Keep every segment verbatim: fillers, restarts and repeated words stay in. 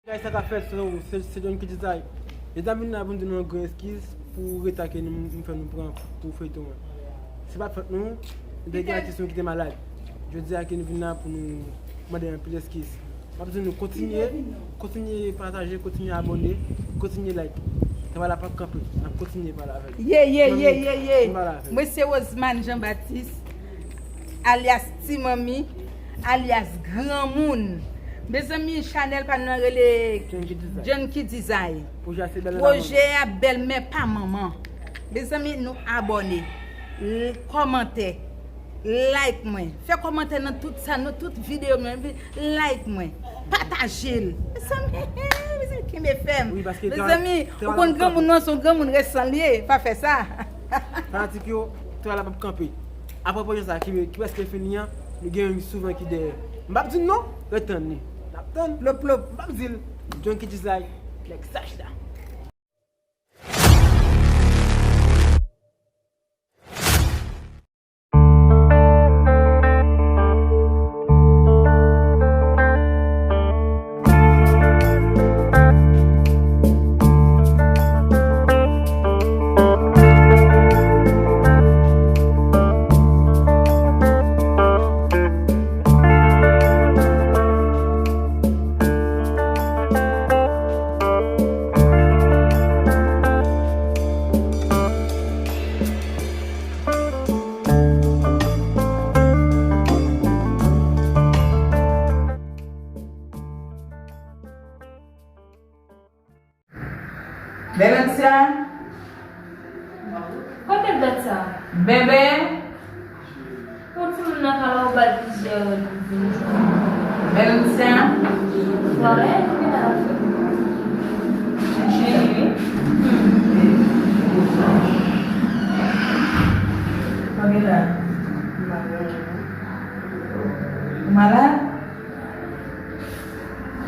Guys, sa k ap fèt, se, se, se John ki di sa. Yo ta vin la pou n di nou yon gran eskiz pou reta ke nou, nou fè nou pran pou feyton an. Se pa t fòt nou, nou te gen atis nou ki te malad. Jodi a ke nou vin la pou nou mande anpil eskiz. M ap di nou kontinye, kontinye pataje, kontinye abòne, kontinye like. Travay la p ap kanpe, n ap kontinye pale avèk. Ye, ye, ye, ye, ye. Mwen se Rosemane Jean Baptiste, alyas Ti Manmi, alyas Granmoun. Mezanmi, chanèl pa nou an rele John Key Design. Pwojè a bèlmè pa manman. Mezanmi, nou abòne, l-, kòmante, like mwen. Fè kòmantè nan tout sa, nan tout videyo mwen. Like mwen. Pataje l. Mezanmi, mezanmi, kenbe fèm. Mezanmi, ou konn granmoun nan, se yon granmoun resan li ye. Pa fè sa. Fanatik yo, travay la p ap kanpe. Apre pwojè sa ki, ki prèske fini an, nou gen yon souvan ki dèyè. M p ap di n non, ret tann li. N ap tann. Plop, plop. M p ap di l. John Key Design, nèg saj la. Belencia. Kote dat sa? Bebe. Yon timoun nan kay la, ou ba l plizyè lè pou vin. Belencia. Wè, nou gen la. Cheri. Kote la? Ou malad?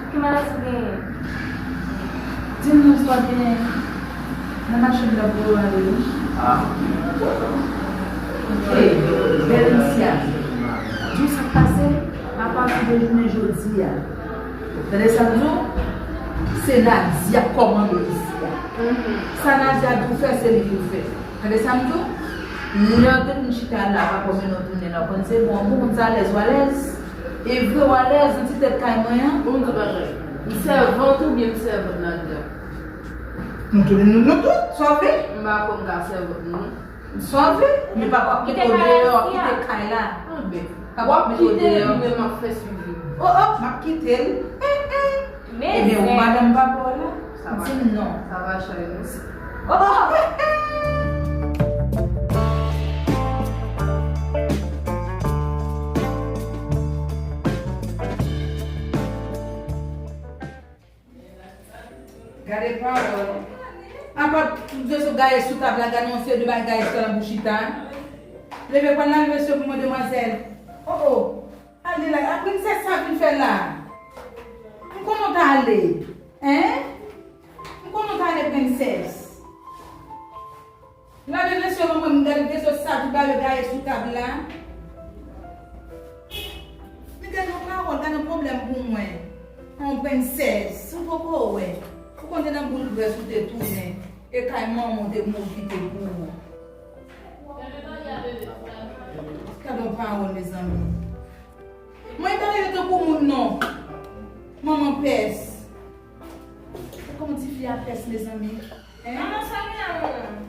Ki maladi w genyen? Di m non sa w genyen. Nan machin nan pou yo ale wi. Hey, Belencia, di w sa k pase? Apati de jounen jodi a, tande sa m di w, se Nadia k kòmande isi a. Sa Nadia di w fè, se li pou w fè. Tande sa m di w? Lè w te vin chita la, pa kòm nou tounen la, w konn se bon, bon, w konn sa alèz, w alèz. E vre, w alèz, ou ti tèt kay mwen an. Bon, m di bagay. M sèvant oubyen m sèvant Nadia? Nou tounen nou, nou tout, sove. M pa kwè m ka sèvant nou, non. Sove, men pa w ap mete w deyò, kite kay la. Anben, w ap kite l, men m ap fè swivi. Oh, oh, m ap kite l. Eh, eh. Ebyen, ou madanm pa pa w la? Di m non. Sa va chay, non. Oh! Gade pawòl. Apa tout veso gaye sou tab la, gade yon seri de bagay gaye sou tab la pou chita. Leve pran lave veso pou mwen, demwazèl. Oh, oh. Ale la, a prensès sa vin fè la? M konnen w t ale. Hein? M konnen w t ale, prensès. Lave veso ban mwen, m gade veso sa, tout bagay gaye sou tab la. Men gade yon pawòl, gade yon pwoblèm pou mwen. Yon prensès, m poko wè. Ou konn se nan boul grès ou te tounen. E kay manman w te pwofite pou ou. Gade yon pawòl, mezanmi. Mwen pa yo tankou moun non. Manman pès. Kòman tifi a pès, mezanmi? Hein? Manman, sa gen la, manman?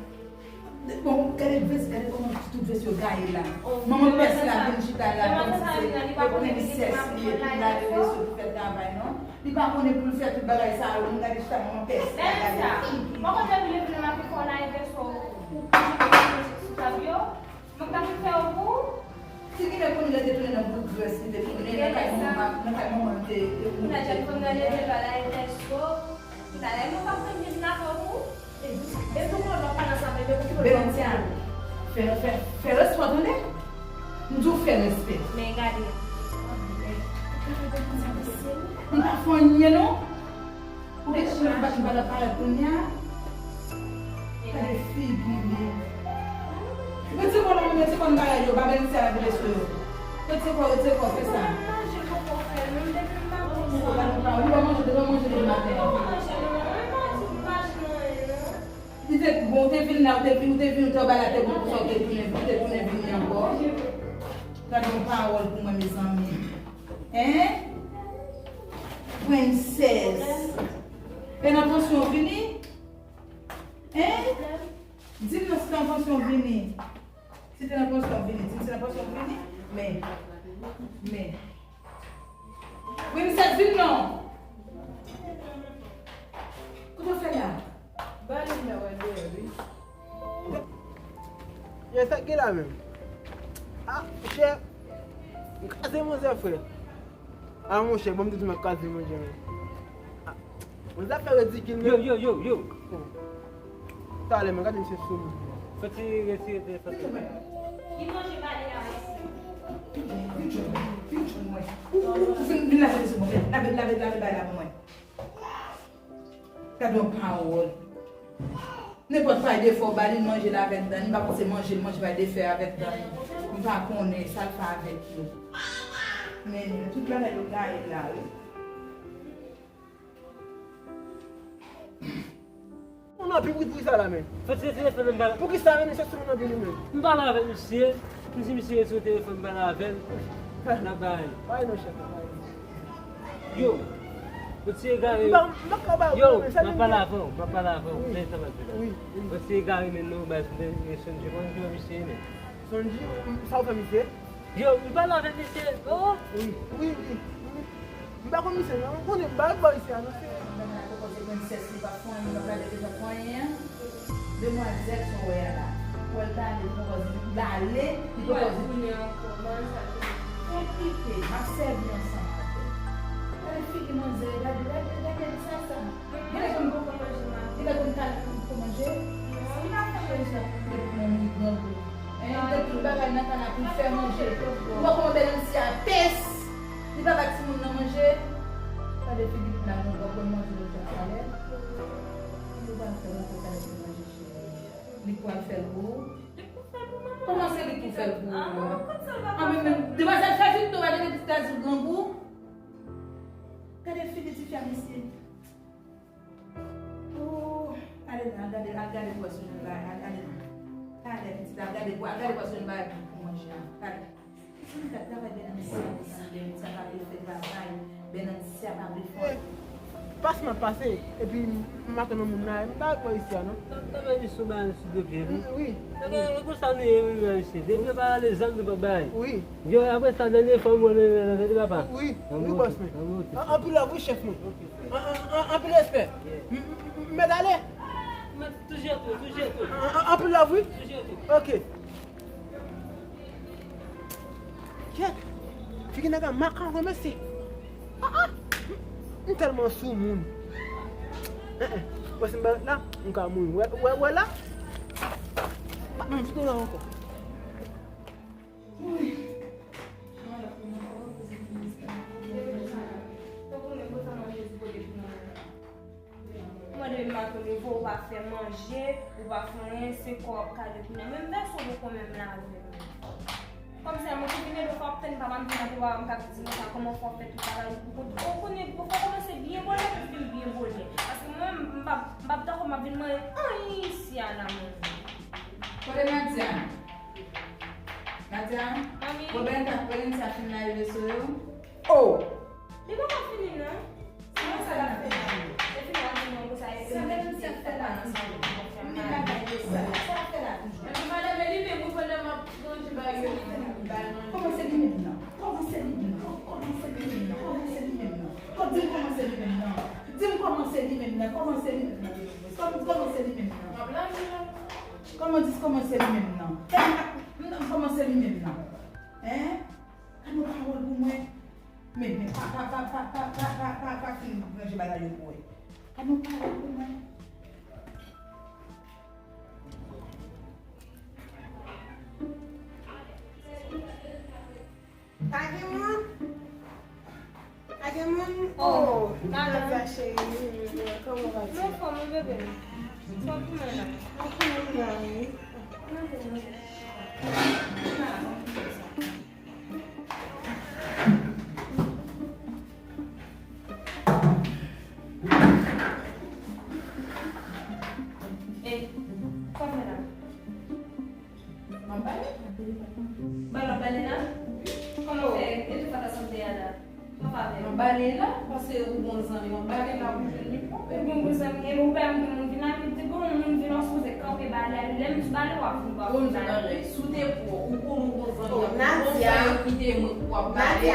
Bon, gade vès, gade kòman tout vès yo gaye la. Oh, manman pès la vin chita la, kòmsi se prensès li ye, pou lave veso, pou fè travay, non? Li pa konnen pou l fè tout bagay sa yo, moun gade chita manman pès la, gade figi. Mwen konn depi lè m ap fè w lave veso, ou toujou konn sou tab yo. Mwen pa vin fè w pou ou. Si genlè konnen lè te tounen nan boul grès, li te tounen nan kay manman, nan kay manman l te, te mouri. Kounye a, jan fè m nan leve l pa lave veso. Talè nou p ap tann vin nan kò pou. Depi w konnen w ap pale ansanm avè m, depi w konnen w ap Belencia, fè, fè, fè respè w tande. M di w fè respè. Men gade. M pa fè anyen non. Ou gen chans bat m pa nan parèt kounye a. Gade figi li. Retire kò w la, retire kò nan bagay yo, ba Belencia lave veso yo. Retire kò, retire kò, fè sa. Manje poko fè menm depi maten. Ou pa manje, ou pa manje depi maten. Ou te vin la, ou te vin, ou te vin, ou te anba la, te bon pou sa, ou te tounen, ou te tounen vini ankò. Gade yon pawòl pou mwen, mezanmi. Hein? Princess. E nan pansyon w vini? Hein? Di m non, si nan pansyon w vini. Si te nan pansyon w vini, di m si nan pansyon w vini. Men, men. Princess, vin non. Kote w fè la? Ba li la wè dèyè, wi. Yo, sa k gen la menm? Ah, chè. M kraze manzè, frè. Ah, monchè, ban m di w, m ap kraze manzè, men. Ah, manzè ap fè ridikil, men. Yo, yo, yo, yo. Talè, men, gade misye sou moun. Soti, retire telefòn. Li manje pale a isi. Vin jwenn mwen, vin jwenn mwen. Ou, ou, ou vin, vin lave sou mwen. Lave, lave, lave bay la pou mwen. Gade yon pawòl. Nenpòt pay de fè w ba li, l manje l avèk dan li. M pa panse manje l manje pay de fè avèk dan li. M pa konnen sa l fè avèk yo. Men, tout bagay yo gaye la, wi. Ou nan pi brit brit sa la, men. Fè ti retire telefòn nan ba la. Poukisa, men, misye sou moun nan vini, men? M pale avèk misye. M di misye retire telefòn, m pale avè l. N ap bay. Bay non, chèf, bay. Yo, ou ti egare. M pa, m pa ka ba ou, yo, men, sa m ap pale avè w, m ap pale avè w. Wi. Tande sa m ap di la. Wi, wi. Ou ti egare, men non, bay, men, men, Sonji, bon, yo, misye, men. Sonji, sa w fè misye? Yo, m pale avèk misye, oh. Wi, wi, wi, wi. M pa konn misye, non, m konnen m pa bò isi a, non, se. Gade la, poko se princess, li pa fè anyen, li pa gade, li pa fè anyen. Demwazèl sa w wè a la. Pou l ta ale, li poko di, l ale, li poko di. Tounen ankò, ban l sa tounen. Fè kite, m ap sèvi ansanm avè l. Gade figi manzè, gade, gade, gade, gade sa, sa. Genlè konn, genlè konn kal pou manje. Li pa fè manje. Li pran li grangou. Hein, li te tout bagay nan kal la pou l fè manje. Ou wè kòman bèl ansya pès. Li pa ba timoun nan manje. Gade figi l la, nou pran manje nan talè. Li pral fè manje talè pou manje cheri. Li pral fè l pou ou. Kòman se li pou fè l pou ou? Ah, men, men, demwazèl fè vit non, gade ti tèt grangou. Gade figi ti fi a mesye. Oh, ale, al gade, al gade pwason yo bay, ale, ale. Ale, pitit, al gade pwa-, al gade pwason yo bay pou, pou manje a. Ale. Pitit, travay bèl ansya, bèl ansya pa vle fè travay, bèl ansya pa vle fè. Pas m ap pase, epi m, m atann yon moun la, m pa wè isi a, non. Tanmen li sou bay sou de pye, wi. Wi. E konsa nou ye, wi, mesye. De pye pa ale, zam nou pa bay. Wi. Yo, apre sa, dènye fwa mwen, mwen, mwen, mwen, papa. Wi, wi, bòs mwen. An, anpil love, wi, chèf mwen. An, an, an, anpil respè. M, m, m, mèt ale. Mèt toujou tou, toujou tou. An, an, anpil love, wi. Toujou tou. Ok. Kyèt. Figi nèg la makaron, mesye. Ah, ah. M tèlman sou moun. Eh, eh. Wè si m pa la, m ka mouri. Wè, wè, wè la. Pa menm fout la ankò. Mwen depi maten leve, ou pa fè manje, ou pa fè anyen, se kò w ap kale kounye a. Menm vèso poko menm lave menm. Kòmsi mwen ki vin ede w, fò w ap tann papa m vin ap papa m k ap di mwen sa, kòman fò w fè tout bagay ou pou kont ou. Ou konnen, fò w kòmanse byen bonè pou w fin byen bonè. Paske mwen menm, m p ap, m p ap dakò m ap vin manyen anyen isi a la menm. Kote Nadia? Nadia? Mami. Bon, Brenda, Brenda sa fin lave vèso yo. Oh! Li poko fini, non. Sa l ap fè la? Li fin ap di mwen konsa, e sa Brenda ap fè la nan salon. Men bagay yo sa. Sa l ap fè la toujou? Epi madanm, e li menm, wi, pandan m ap ranje bagay yo, li menm, li bay manje. Kòman se li menm nan? Kòman se li menm nan? Kòman se li menm nan? Kòman se li menm nan? Kò-, di m kòman se li menm nan? Di m kòman se li menm nan? Kòman se li menm nan? Kòman, kòman se li menm nan? M ap lave la. Kòman di, kòman se li menm nan? Kòman se li menm nan? Hein? Gad yon pawòl pou mwen. Men, men, pa, pa, pa fin ranje bagay yo pou wè. Gad yon pawòl pou mwen. Pa gen moun? Pa gen moun? Oh, madanm. Kòman w va, cheri? Mwen anfòm, wi, bebe. Sa w pou mwen la? Ou pou mwen la, wi. E, Bale la, paske ou gon zanmi, w ap bale la pou jwenn li. Ou gon zanmi, e ou pa menm moun vin la, li di, bon, moun vin, w sipoze kanpe bale a, lè m di bale, w ap vin, w ap vin bale. Bon, si w te pran, ou konnen ou gon zanmi, w ap gon zanmi ki te mwen, w ap bale.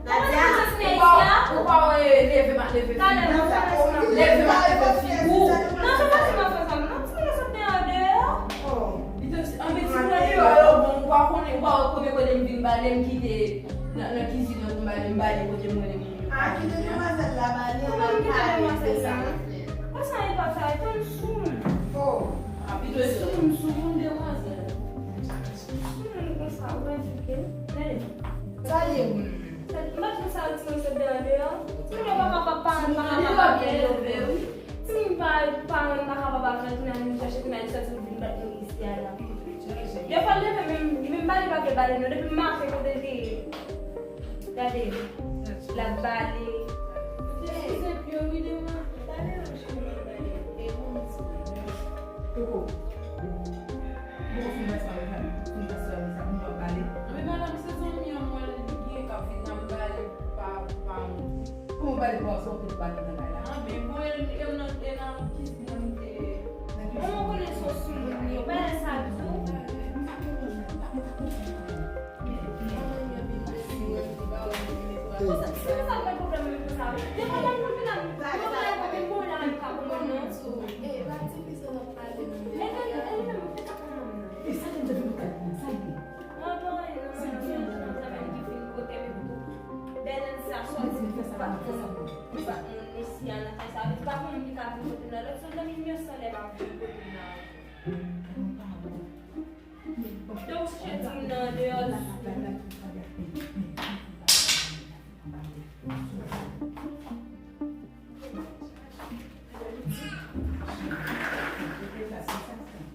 Nadia. Ou pa, ou pa, eh, leve ma, leve figi. Leve ma, leve figi. Non, se pa ti mwen fè sa, non, ti mwen sot deyò, deyò. Anben, ti mwen deyò, yo, bon, ou pa konnen, ou pa wè premye kote m vin bale, m kite nan, nan kizin nan, m bale, m bale kote m rele moun yo. A, kite demwazèl la bale, an al pale, se sa. Konsa, e pa sa, e tann sou moun. Oh. A, pito sou moun, sou moun, demwazèl. Sou moun konsa, ou pa fike. Gade. Sa ye, moun? M pa t konn sa, ti moun sot deyò, deyò. Ti moun yo pa kapab pa, pa kapab pa. Timoun pa, paran pa kapab ap tounen al vin chache tounen al sòti pou vin bat nou isi a la. Defwa l leve, men, men bale pa vle bale non. Depi m mache kote l te ye. Gade, l ap bale. Eskize pye w wi, Dema. Bale nan cheve bale. E bon, ti. Koko. Bon, fin wè sa, fin wè sa, fin wè sa, nou ap bale. Men madanm, se zanmi an mwen, li gen k ap vin nan bale pa, pa mwen. Kòman w pale pou w sa w tout pale nan kay la? A, men bon, e, e nan, e nan kizin nan m te. Nan kizin. Kòman w konnen se yon soumoun li ye? Ou pa wè sa tou? Konsa, si se sa k bay pwoblèm menm konsa, devan nan moun vin la, mwen pa wè kote m pou la, m ka konprann non. E, pa di ki sa w ap pale menm. E, e, e, li menm, fè sa pou mwen nan. E sa ki m te vin kat mwen, sa li ye? Mwen pa wè, non, non, non, non, non, sa menm ki vin kote m epi tou. Bèlèn sa sòti, li pa konn, li pa konn isi a nan kay sa. Li pa konn li ka vin kote m nan. Lòt sou zanmi m yo san lè pa vin kote m nan. Donk, si je di m nan andeyò l.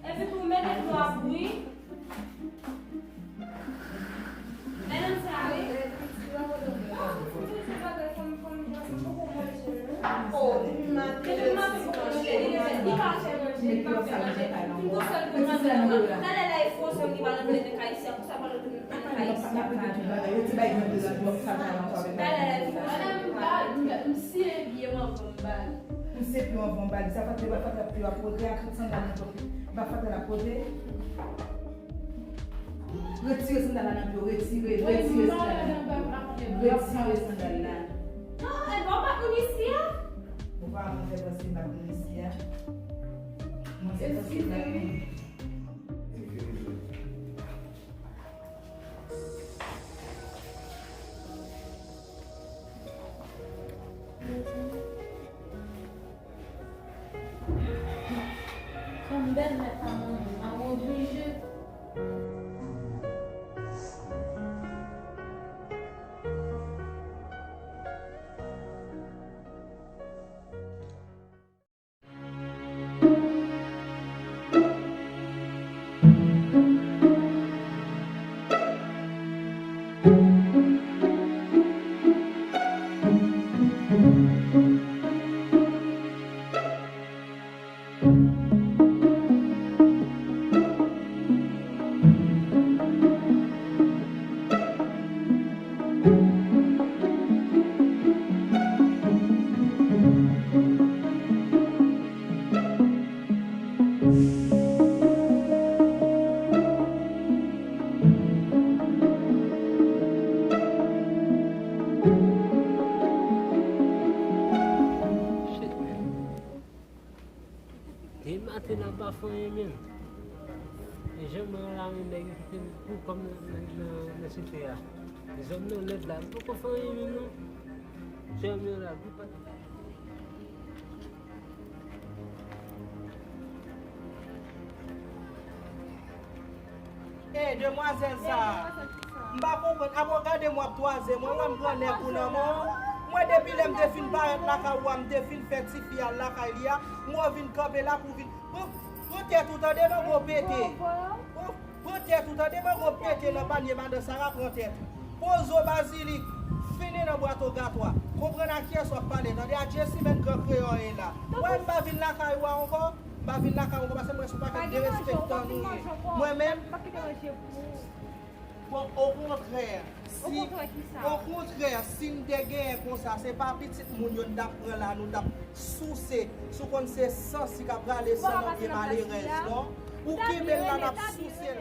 Epi tou, men de dlo a bouyi. Mennen sa, wi. Oh, depi maten, depi maten, li ka fè manje, li pa fè manje. Li tou sèl pou manje. Talè la, e fwosè ki pral antre nan kay isi a, pou sa pral antre nan kay isi a. Talè la, e fwosè. Madanm, m pa, m, m siye pye m anvan m bale. M siye pye w anvan w bale. Sa fatra, pa fatra pye w ap pote, ak tout sandal nan pye w. Pa fatra l ap pote. Retire sandal la nan pye w, retire, retire sandal la. Retire sandal la. Non, e bon, pa konn isi a. Ou pa konn fè panse m pa konn isi a. Mwen fè panse m pa konn. Kòm bèlmè pa manje, m ap oblije. Depi maten n ap pa fè anyen menm. E jan mwen la menm nèg yo kite m pou kòm nan, nan, nan, nan site a. Zòn nan lèd la, m poko fè anyen menm non. Zòn nan la, pi pa. E, demwazèl sa a. M pa konprann. Apre w gade m w ap twaze mwen, wè m pran nèg ou nan men w. Mwen depi lè m te fin parèt lakay ou a, m te fin fè tifi al lakay li a, m wè w vin kanpe la pou vin. Pran, pran tèt ou tande non, gwo pete. Pran, pran tèt ou tande non, gwo pete nan panye madan Sara, pran tèt ou. Pozo bazilik, fini nan bwat ogatwa. Konprann a kiyès w ap pale tande, a Jessimèn gran kreyòl e la. Wè m pa vin lakay ou a ankò, m pa vin lakay ou ankò paske m wè se yon pakèt derespektan nou ye. Mwen menm, pa kite manje pou ou. Bon, okontrè, si, okontrè, si m te genyen konsa, se pa pitit moun yo n t ap pran la, nou t ap souse, si w konn se san si k ap rale san nan pye malerèz, non? Ou kenbe l la, n ap souse l.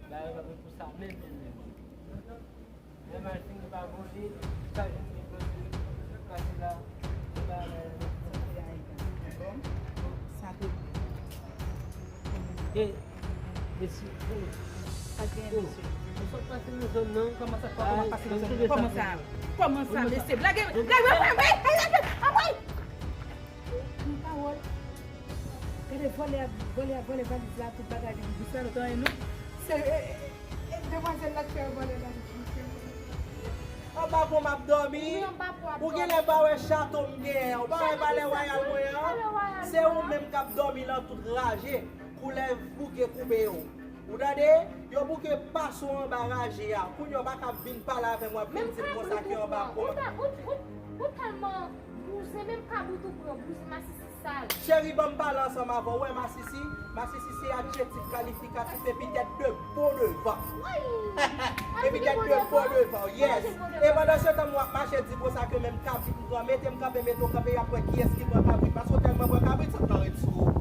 Bagay pa pou sa menm, menm, menm. Lè machin pa vole, sa jwenn li vole, pase la, li pa la. Sa te. E, mesye, e. Sa te gen, mesye. Ou sot pase nan zòn nan. Kòman sa, kòman pase nan zòn nan? Kòman sa? Kòman sa, mesye? Blage, blage, blage, blage, blage, blage. Yon pawòl. Gade vòlè a, vòlè a vòlè valiz la, tout bagay li di sa, nou tanyen nou. Se, e, e, e, demwazèl la k fè vòlè valiz la. Anba pon m ap dòmi. Ou genlè pa wè chato m genyen an. Ou pa wè palè wayal mwen an? Se ou menm k ap dòmi lan tout raje. Koulèv bouke koupe yo. Ou tande? Yo bouke pa sou anba raje a. Kounye a w pa ka vin pale avè mwen, ap vin di m konsa ke anba pon. Ou tèlman bouzen, menm kabrit ou pran, bouzen masisi sal. Cheri, ban m pale ansanm avè w. Ou wè masisi? Masisi se adjektif kalifikatif epi tèt de bon devan. Epi tèt de bon devan, yes. E pandan se tan, m w ap mache di konsa ke menm kabrit m pran, mete m kanpe, mete w kanpe, y ap wè kiyès ki pran kabrit. Paske w tèlman pran kabrit, sa t nan ret sou ou.